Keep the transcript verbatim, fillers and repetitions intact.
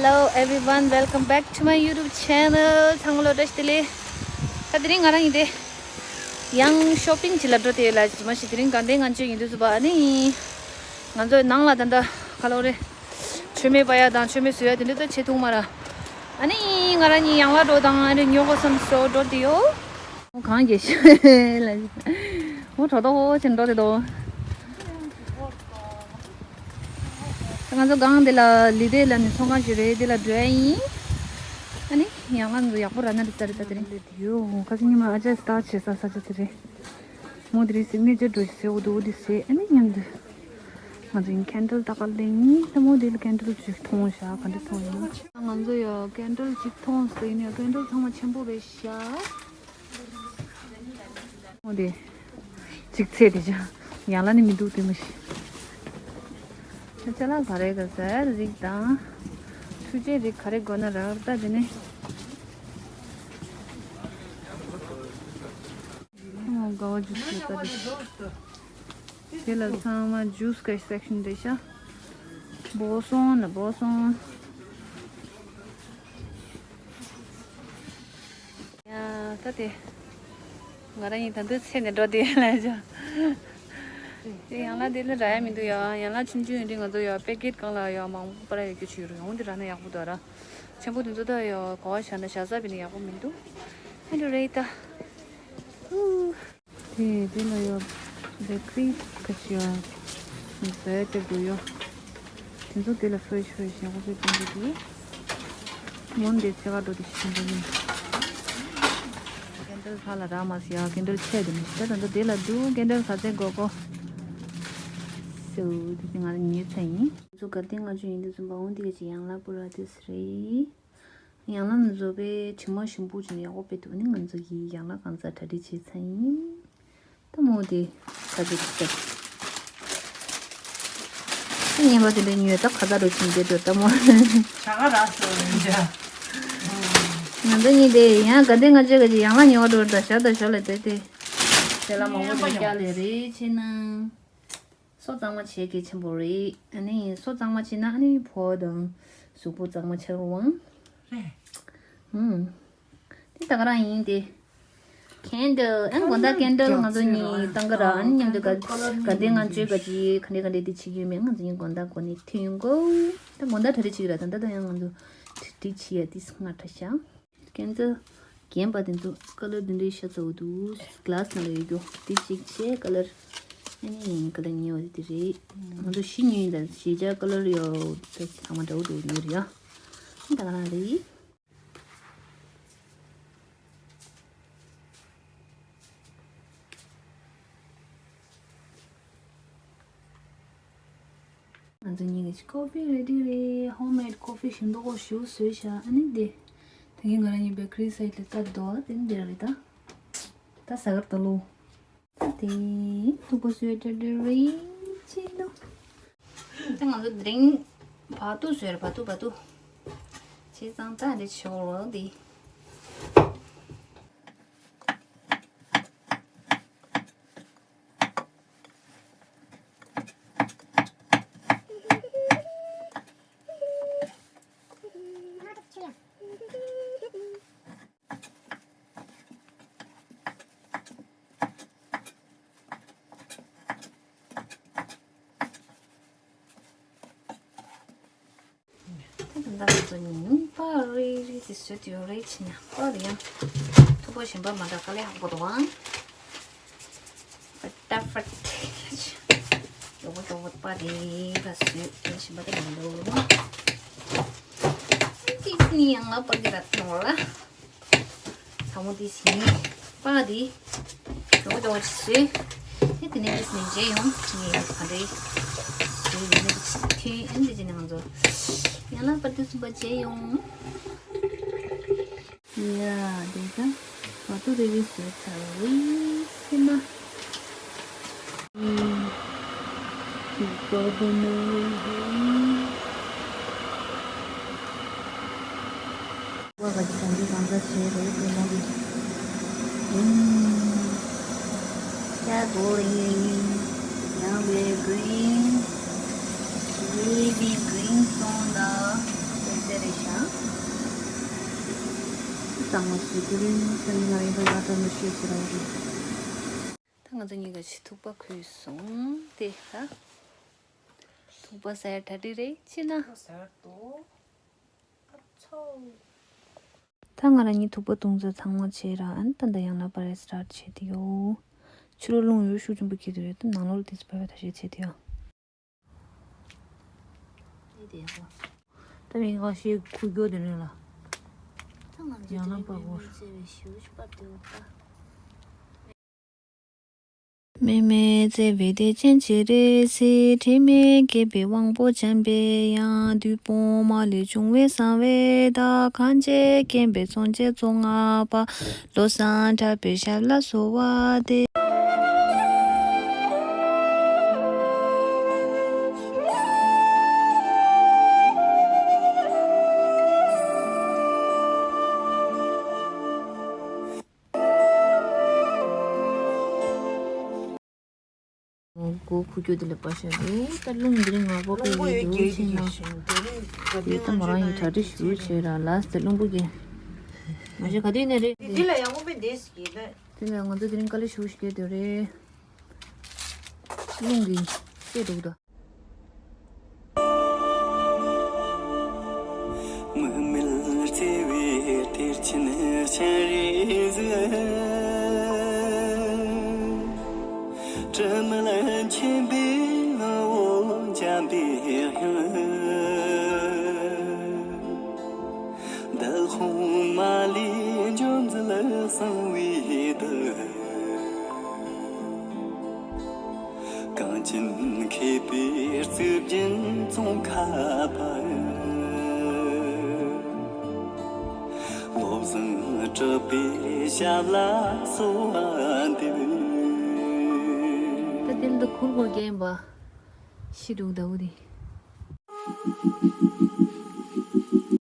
Hello everyone, welcome back to my YouTube channel. ཚང་མ་ལ་བཀྲ་ཤིས་བདེ་ལེགས། ད་དེ་རིང་ང་རང་ཡིན་ཏེ། ཡང་ཤོ་པིང་ཅིག་ལ་འགྲོ་དེ་ལ་ཅི་མ་ཞིག་དེ་རིང་དགའ་ལྡན་ལྔ་མཆོད་ཡིན་དུས་སུ་བ་ཨ་ནི། ང་ཚོའི་ནང་ལ་ད་ལྟ་ག་ལོ་རེད། མཆོད་མེ་སྤར་ཡ་དང་མཆོད་མེ་བཟོ་ཡ་དེ་འདྲ་ད་བྱེད་ཐུབ་མ་ར། ཨ་ནི་ང་རང་གཉིས་ཡང་ལ་འགྲོ་དང་ཨ་ནི་ཉོ་གོ་བསམ་སོ་འགྲོ་དེ་ཡོ། ཨོ་གང་གེ་ཤི་ལ། ཨོ་གྲོ་ཏོ་ཨོ་ཆེན་འགྲོ་དེ་དོ། ང་ཚོ་སྒང་འདི་ལ་ལི་དེ་ལ་ནི་ཚོང་ཁང་ཞིག་རེད་དེ་ལ་འགྲོ་ཡ་ཡིན། ཨ་ནི་ཡང་ང་ཚོ་ཡག་པོ་ར་ན་རི་ས་རི་ད་དེ་རིང་དེ་ཡོ་ཁ་སང་ཉི་མ་ཨ་ཅག་སི་ཊར་ཊི་བྱེད་ས་ས་ཆ་དེ་རེད། མོ་དེ་རིང་སི་གནས་ཅི་འགྲོ་ཞིག་ཟེར་འོ་དུ་འོ་དེ་ཟེར་ཨ་ནི་མཉམ་དུ། ང་ཚོ་ཡིན་ཁེན་ཌལ་ད་ག་ལེན་ཡིན་ད་མོ་དེ་ལ་ཁེན་ཌལ་ཅིག་མཐོང་ཤག་ག་འདྲ་མཐོང་ཡིན། ང་ཚོ་ཡ་ཁེན་ཌལ་ཅིག་མཐོང་ཟེར་ཡིན་ཡ་ཁེན་ཌལ་ཚང་མ་ཆེན་པོ་རེད་ཤག་འོ་དེ། གཅིག་ཚད་དེ་ཅང་ཡང་ལ་ནི་མི་འདུག་དེ་མི་ཤེས། ཅ་ལག་ག་རེ་ག་ཟེར་རིགས་དང་། འཕྲུལ་ཆས་རིགས་ག་རེ་དགོས་ན་རག་ད་དེ་ནི། ཨོ་དགའ་བ་ཇུས་ཡོད་ད་དེ། དེ་ལ་ཚང་མ་ཇུས་གི་སེག་ཤན་རེད་ཤག་བོ་སོང་ན་བོ་སོང་། ཡ་ད་དེ། ང་རང་ཡིན་ད་འདི་ཚེ་ནས་འགྲོ་དེ་ལ་ཅོ། དེ་ཡང་ལ་དེ་ལ་རག་ཡ་མི་འདུག་ཡ། ཡང་ལ་ཆུང་ཆུང་ཡིན་དུས་ང་ཚོ་ཡ་པེ་ཀེཊ་གང་ལ་ཡ་མང་པོ་པར་ཡ་རྒྱུ་ཆུ་ཡོད་རུང་འོང་དེ་རག་ན་ཡག་པོ་འདུག་ར། ཆེན་པོ་དེ་ཚོ་ད་ཡ་གོ་བ་བཞག་ན་བཞག་ས་བི་ནི་ཡག་པོ་མི་འདུག་ཨ་འདྲ་རེད་ད། ཧུ། དེ་དེ་ལ་ཡོད། བེ་ཀ་རི་ག་ཅི་ཡོད། བཟོས་ཏེ་དགོས་ཡོད། དེ་ཚོ་དེ་ལ་ཧྥེ་ཤི་ཧྥེ་ཤི་ཡག་པོ་བཟོས་ཏེ་འདུག་མོན་དེ་ཚེ་ག་འགྲོ་དེ་ཤི་འདུག་ཡིན། ཀེན་ཌལ་ཁ་ལ་རག་མ་སོང་ཡ། ཀེན་ཌལ་ཆེ་དེ་མི་ཤི་ད་ད་ད་དེ་ལ་འདུག་ཀེན་ཌལ་ག་ཚད་དགོས་གོ། སུ་དེ་དེ་ང་ལ་ཉེས་ཚད་ཡིན། ཚོ་ག་དེ་ང་ཚོ་ཡིན་དུས་ཙམ་པ་འོང་དེ་ག་ཅི་ཡང་ལ་པུ་ར་དེ་སི་རེད། ཡང་ལ་ང་ཚོ་པའི་དྲི་མ་ཞིམ་པོ་བྱུང་ཡག་པོ་དཔེ་འདུག་ནི་ང་ཚོ་གི་ཡང་ལ་གང་ཚ་གྲ་སྒྲིག་བྱེད་ཚར་ཡིན། ད་མོ་དེ་ཁ་ཚ་ཁ་ཚ། ཉེས་པ་དེ་འདྲ་ཉོས་ད་ཁ་ཚ་རུ་ཕྱིན་དེ་འགྲོ་ད་མོ། བྱ་ག་ར་སོ་ཡིན་ཅག་ང་ཚོ་གཉིས་དེ་ཡང་ག་དེ་ང་ཚོས་ག་ཅི་ཡང་ལ་ཉོ་བ་འགྲོ་ད་ཞོ་ད་ཞོ་ལ་དེ་དེ། དེ་ལ་མང་པོ་དེ་སྐྱ་ལས་རེད་ཆེ་ན། སོ་གཙང་མ་བྱེད་གལ་ཆེན་པོ་རེད། ཨ་ནི་སོ་གཙང་མ་བྱེད་ན་ཨ་ནི་ཕོ་དང་གཟུགས་པོ་གཙང་མ་ཆགས་རུང་། རེད། ཧུམ། དེ་ད་ག་རང་ཡིན་ཏེ། ཁེན་ཌལ་ཨ་ནི་དགོང་དག་ཁེན་ཌལ་ང་ཚོ་གཉིས་བཏང་གི་ར། ཨ་ནི་མཉམ་དུ་ག་ག་དེ་ང་ཚོས་ག་ཅི་ག་འདྲ་ག་འདྲ་དེ་བྱེད་ཀྱི་ཡོད་མེད་ང་ཚོ་གཉིས་དགོང་དག་གོ་ནས་ཐོན་ཡོང་གོ་ད་དགོང་དག་གྲ་སྒྲིག་བྱེད་ཀྱི་ར། ད་ལྟ་ད་ཡང་ང་ཚོ་གྲ་སྒྲིག་བྱེད་ཡ་དེ་སྔ་དྲགས་ཤག་ཁེན་ཌལ་རྒན་པ་དེ་ཚོ་ཀ་ལར་འདི་འདྲའི་ཤ་ཚ་བོ་འདུག་ག་ལ་སི་ནང་ལ་ཡོད་རྒྱུ་དེ་གཅིག་བྱས་ཀ་ལར། ཨ་ནི་ཀ་ལར་ཉེ་བ་དེ་རེད། ང་ཚོ་བཞི་ཉོས་ཡིན་ད་བཞི་ཆ་ཀ་ལར་ཡོད་ད་ཚང་མ་འདྲ་བོ་འདྲ་བོ་ཉོས་རེད་ཡ། ཨ་ད་ག་རང་རེད། ང་ཚོ་གཉིས་ཀྱི་ཀོ་ཕི་རེ་ཌི་རེད། ཧོམ་མེཌ་ཀོ་ཕི་ཞིམ་མདོག་པོ་ཞིག་བཟོས་ཤག་ཨ་ནི་འདི། ད་གིན་ང་རང་གཉིས་བེ་ཀ་རི་སའིཌ་ལ་ལྟ་འདུག་དེ་ནི་འདི་རེད་ད། ད་ཟ་གར་ད་ལོ། ད་དེ་ཐུག་པ་བཟོས་འདྲ་འདྲ་རེད་ཅེས་ནོ། ད་ང་ཚོ་དེ་རིང་བ་ཏུ་བཟོས་རེད། བ་ཏུ་བ་ཏུ། བྱས་ཙང་ད་འདི་ཆོག་ལོ་འདི། ད་ལྟ་ང་ཚོ་ཉིན་པ་རེ་རེ་དེ་བཟོས་ཏེ་ཡོད་རེད་ཕྱིན་ན་པ་རེད་ཡང་། ཐུག་པ་ཞིམ་པ་མ་འདྲ་དཀའ་ལས་ཁག་པོ་འདུག་ཨང་། ཕ་ཏ་ཕ་ཏ། མགྱོགས་པོ་མགྱོགས་པོ་པ་རེད་ད་བཟོས་དེ་ཞིམ་པ་དེ་མ་འདུག་ཨང་། ཏིས་ནི་ཡང་ང་པ་གི་ར་ཐོང་ལ། ཚ་མོ་དེ་ཟིན་པ་དེ། ཇོ་ཇོ་ཅིག་བཟོས། དེ་དེ་ནས་དེ་ཟིན་བྱས་ཡོང་། ངས་ག་འདྲའི་བཟོས་ཡོད་མེད་ཅིག་ཐོན་ཨེ་འདི་ཅི་ནས་ང་ཚོ་ཡང་ན་པར་དུ་གསུམ་པ་བྱས་ཡོང་། ཡ་དེ་ད་བ་ཏུ་རེ་རེ་བཟོས་ཚར་བས་སེ་མ། བ་ག་ཅི་གང་གི་གང་ཟག་བྱས་རེད་དེ་མོ་གི། ཡང་བའི་གི་རིན་གི་རིན་སོང་ལ་དེ་ཚེ་རེ་ ང་ཚོ་དེ་རིང་ད་ནི་ང་རང་ཡིན་པ་ཡག་འདྲ་མི་ཤེས་ཟེར་ར་ཡོད། ད་ང་ཚོ་གཉིས་ཀ་ཆེ་ཐུག་པ་ཁུར་སོང་སྟེ་ཧ། ཐུག་པ་ཟ་ཡ་གྲ་སྒྲིག་རེད་ཅེ་ན། ཟ་འདུག་ཨ་ཚོ། ད་ང་རང་གཉིས་ཐུག་པ་བཏུང་ཚར་ཚང་མ་བྱས་ར་ཨན་ད་ད་ཡང་ན་པ་རེ་སི་ཊར་ཊི་བྱས་ཏེ་ཡོད། ཕྱི་ལོགས་རླུང་ཡོད་ཤུགས་ཆེན་པོ་འཁྱེར་དུ་རེད་ད་ནང་ལོགས་ལ་དེ་ཚོ་བབས་པ་ད་ཞེས་བྱས་ཏེ་ཡོད། ད་མི་ཁ་ཤས་ཁུ་སྐྱོ་དེ་རེད་ལ། ད་ང་ཚོ་ཡང་ན་དེ་པ་རིང་གོ་མི་བརྩེ་བའི་ཞུ་ཞུ་པ་དེ་འོ་ད། མེ་མེ་བརྩེ་བའི་བདེ་ཆེན་ཅི་རེད་སི་དྲི་མེད་སྐྱེས་པའི་དབང་པོ་འཇམ་པའི་དབྱངས་བདུད་དཔུང་མ་ལུས་འབྱུང་བའི་གསང་བའི་བདག་གངས་ཅན་སྐྱེས་པའི་སངས་རྒྱས་གཙོ་ལྔ་པ་བློ་བཟང་གྲགས་པའི་ཞབས་ལ་གསོལ་བ་འདེབས། མགོ་ཁུ་རྒྱུ་དེ་ལ་པ་ཤ་འདུག་ད་རླུང་འདི་རིང་ངར་པོ་རླུང་པོ་ཡོད་ཀྱི་ཡོད་ཀྱི་ཤིང་ན་ཤིང་དེ་རིང་ག་དུས་ཡོད་ད་ང་རང་ཡི་གྲ་སྒྲིག་ཞུ་བྱས་ར་ལ་སི་ཏེ་རླུང་པོ་གི་མ་ཤེས་ག་དུས་ནས་རེད། འདི་ལ་ཡང་དངོས་མེད་འདེས་ཀྱི་ད། དེ་ལ་ང་ཚོ་དེ་རིང་དཀའ་ལས་ཞུ་ཞིག་རྒྱག་དེ་རེད། རླུང་གི་སྐད་འདུག་ད། མིག་མེད་བརྩེ་བའི་གཏེར་ཆེན་སྤྱན་རས་གཟིགས། དྲི་མེད་མཁྱེན་པའི་ངོ་བོ་འཇམ་པའི་དབྱངས། འདི་ཁོང་མ་ལུས་འབྱོར་མཛད་གསང་བའི་བདག་གངས་ཅན་མཁས་པའི་གཙུག་རྒྱན་ཙོང་ཁ་པ། བློ་བཟང་གྲགས་པའི་ཞབས་ལ་གསོལ་བ་འདེབས། ད་དེ་འདི་ཁུར་ཁུར་རྒྱན་པ་ཤི་འདུག་ཟླ་བོ་དེ།